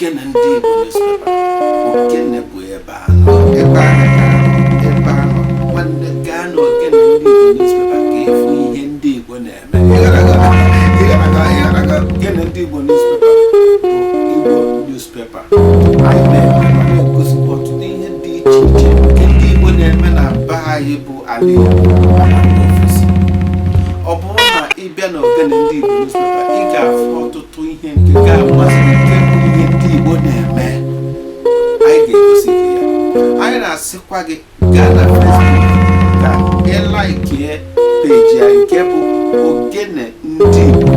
Ogene Ndị Igbo newspaper. Ogene bụ ebe a nọ, ebe a ebe a nọ. Nwanne, gaa na Ogene Ndị Igbo newspaper ka ịfụ ihe ndị Igbo na-eme. Ogene Ndị Igbo newspaper bụ Igbo newspaper anyị na-eme ma na-egosikwa ọtụtụ ihe dị iche iche nke ndị Igbo na-eme na be anyị bụ ala Igbo na mba ofesi. Ọ bụrụ na ị bịa na Ogene Ndị Igbo newspaper, ị ga-afụ ọtụtụ ihe nke ga-amasị gị, nke bụ ihe ndị Igbo na-eme. Anyị ga-egosi gị ya. Anyị na-asịkwa gị gaa na Facebook ka ị like page anyị nke bụ Ogene Ndị Igbo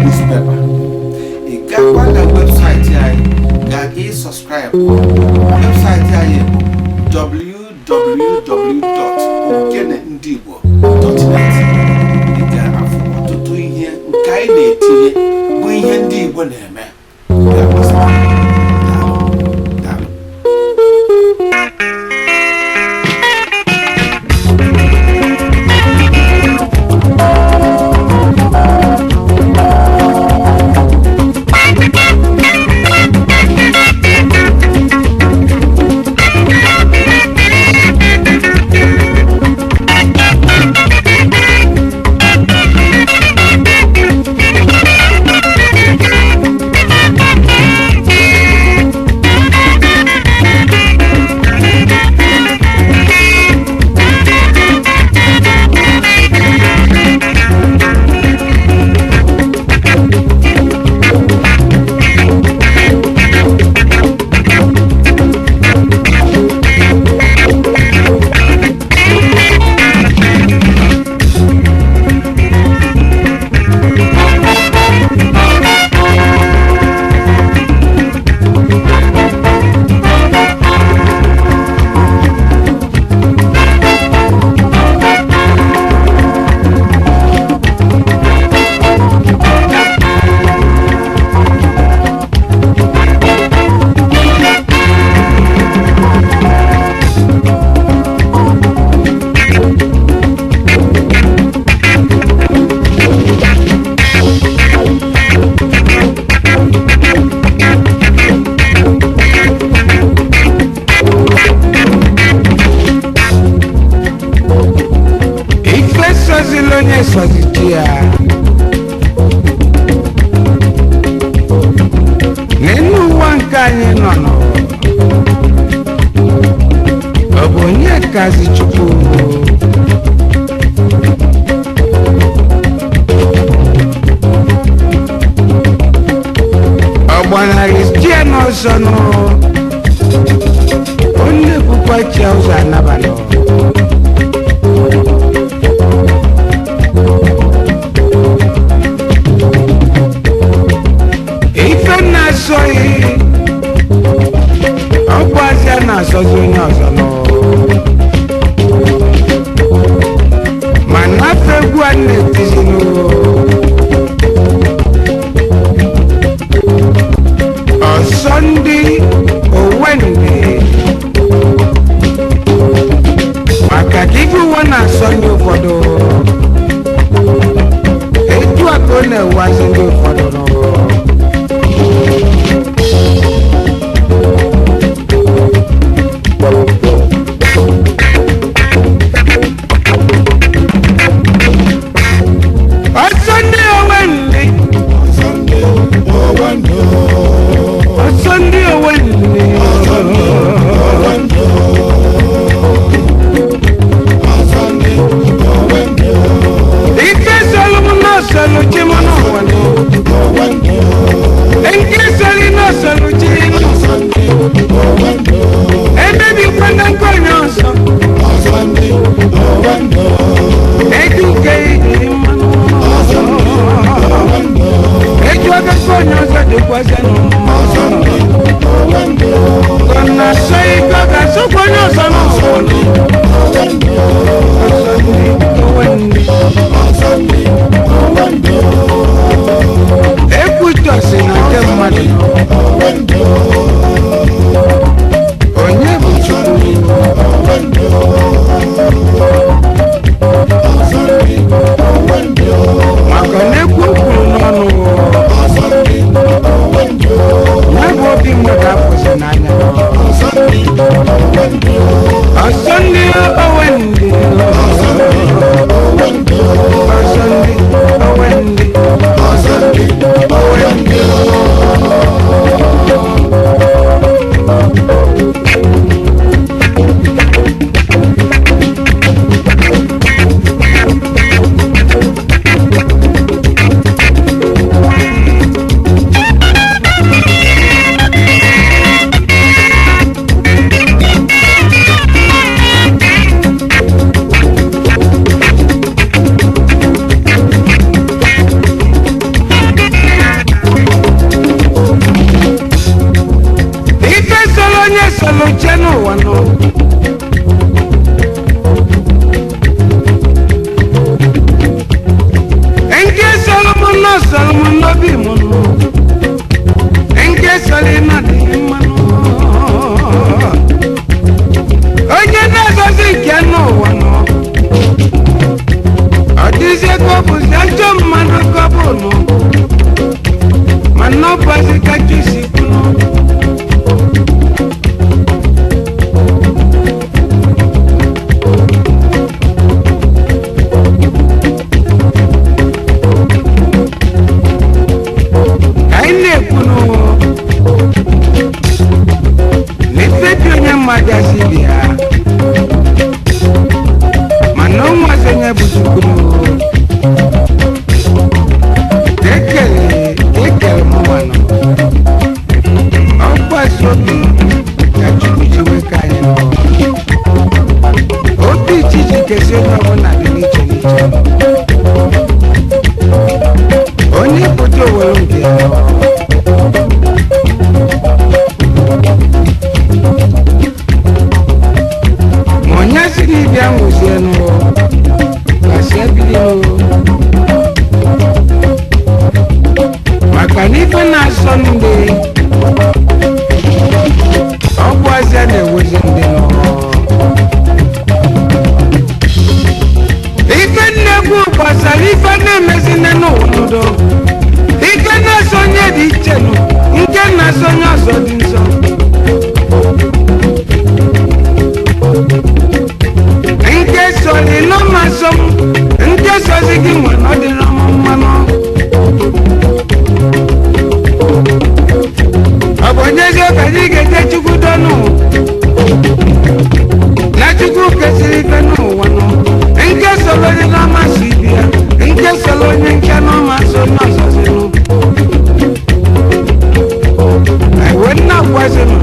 newspaper. Ị gakwa na website anyị ga ị subscribe. Website anyị bụ www.ogenendigbo.net. Ị ga-afụ ọtụtụ ihe nke anyị na-etinye bụ ihe ndị Igbo na-eme ga-amasị gị. Daalụ, daalụ. Ife sọzila onye sọzichi ya n'elu ụwa nke anyị nọ nọ, ọ bụ onye kazi Chukwu? Ọ gbanarị chi ya n'ọsọ nụ, onye bụkwa chi ya ụzọ anabalị. Ife na-asọghị ọ bụ azịa na-asọzi onye ọzọ nọ, ma nafe egwu a na-etizinụ. Ọsọ ndị owendị maka ka ife ụwa na-asọ ndị ụfọdụ, etu a ka ọ na-ewazi ndị ụfọdụ nọ. Ọsọ ndị onwe ndị, ọsọ ndị onwe ndị. Ike sọlụ m n'ọsọlụ chi m n'ụwa nọ. Nke sọlị n'ọsọlụ chi nọ. Ebebikwa na nke onye ọsọ. Eju nke ijiri mmanụ. Eju ebe nke onye ọzọ dịkwazị n'ụwa. Ọ na-asọ ike ọ ga-asọkwa onye ọzọ n'ụwa nọ. Ọsọ ndị onwe ndị. Ekwutọsị na nke mmadụ, onye bụ Chukwu? Maka na ekwu kwuru n'ọnụ ya bụ obi. N'ọbụazị kacha isi kwunu. Ka anyị na-ekwunu na ife dị onye mmadụ asị bi ya, mana ụmụazị onye bụ Chukwunu. Ekele ekele mụnwa nọ ọgbasi obi ka Chukwu ji wee ka anyị nọ obi ichichi kesi onye ọbụla dị n'iche n'iche, onye pụta owere nke ya nọ. Ma onye sị na ịbịa nwụzienụ kasị ebilinụ, maka na ife na-asọ ndị ọgwụ azịa na-ewezi ndị nọ. Ife nnekwu gbasara ife na-emezi nne n'ụwa n'udo, ife na-asọ onye dị iche nụ, nke na-asọ onye ọzọ dị nsọ. Nke soli n'ọmasọ m, nke sozi gị nwe na ọ dịrọ m mmanụ. Ọ bụ onye ezi oge anyị ga-eje Chukwu dọnụ na Chukwu kesịrị ife n'ụwa nụ, nke solo onye n'ọmasị ibi ya, nke solo onye nke n'ọmasị onye ọzọzinụ. Ewe nna gwazinụ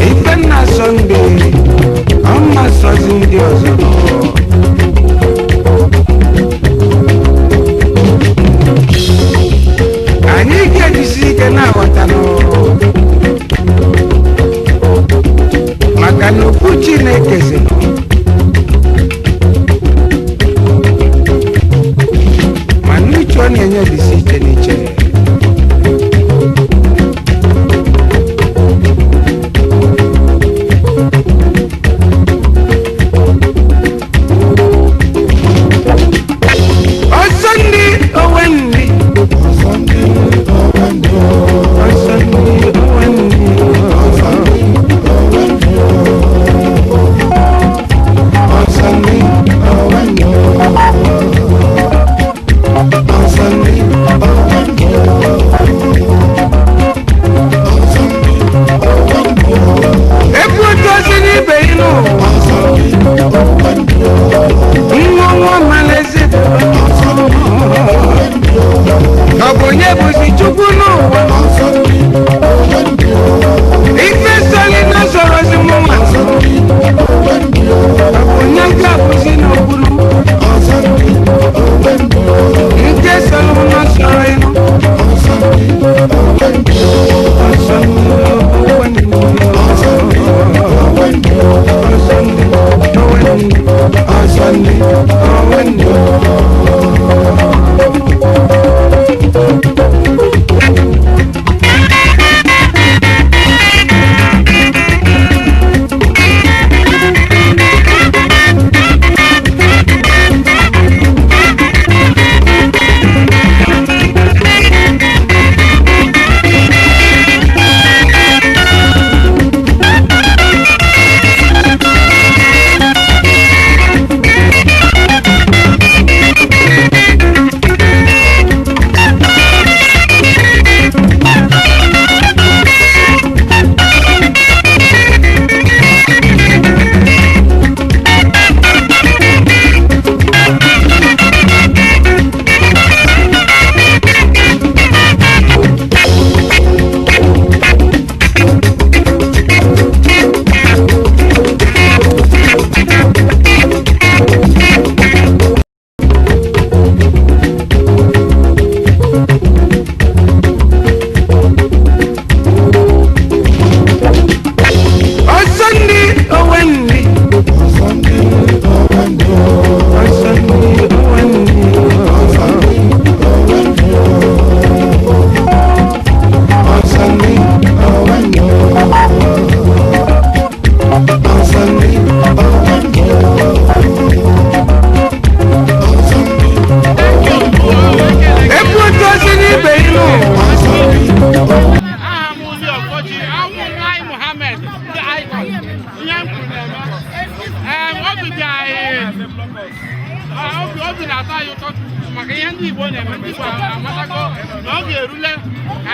ife nna sọ ndị ọma sọzi ndị ọzọ nọ. Anyị ga-ejisi ike na-aghọtanụ, maka na okwu Chineke si nọ mana uche ọ na-enye dịsi iche n'iche. Ọsọ ndị owe nri, ọsọ ndị owe nri, ọsọ ndị owe nri. Ekwu otu ozi n'ibe ya n'ụwa, nwa nwa malaeze, ọ bụ onye bụzi Chukwu n'ụwa? Ife soli na sorozi mụnwa, ọ bụ onye nke abụzi n'okpuru nke soro m na soro ịnụ. Ọsọ ndị owe nri, ọsọ ndị owe nri, ọsọ ndị owe nri, ọsọ ndị owe nri.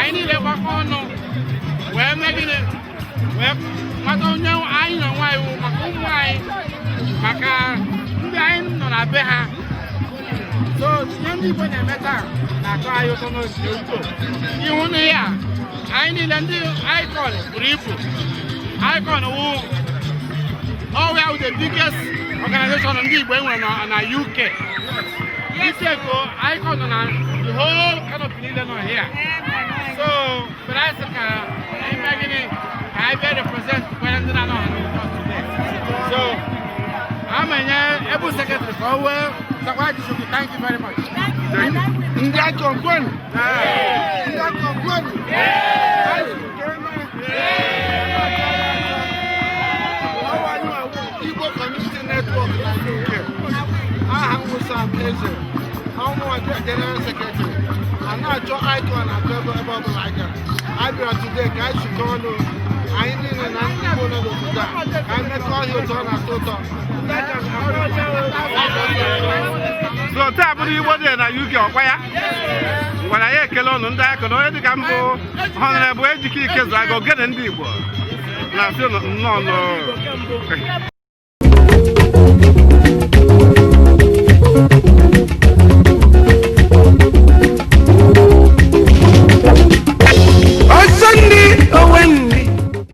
Anyị niile gbakọ ọnụ wee mee gịnị, wee mata onye anyị na onwe anyị wụ, maka ụmụ anyị, maka ndị anyị nọ na be ha. So ihe ndị Igbo na-eme taa na-atọ anyị ụtọ n'obi ukwuu. Ihu na ya anyị niile ndị ICON buru ibu. ICON wụ ọwụ the biggest organization ndị Igbo enwere na UK. Ike ko ICON nọ na the whole canopy niile nọ here. So but anyị sị ka anyị mee gịnị, ka anyị bịa represent kwere ndị na-anọ ha today. So ama enye ebu secretary ka o wee zakwa ajụjụ gị. Thank you very much. Ndị ICON kwenu! Ndị ICON kwenu! Anyị nke eme. Ọwa anyị awụ Igbo Community Network na UK. Aha m bụ Sam Eze. Ọnwụ General Secretary. A na-achọ ICON atọ ebe ọbụla anyị gara. Anyị bịara today ka anyị zukọ ọnụ. Anyị niile na ndị Igbo nọ n'obodo a. Ka anyị mekọọ ihe ụtọ na-atọ ụtọ. Ndị ICON. So taa bụrụ Igbo Day na UK, ọkwa ya gwara ya ekele ụnụ ndị ICON. Onye dịka mbụ, Honorable Ejike Ikezuaga, ogene ndị Igbo, na-asị ụnụ nnọọ nụ.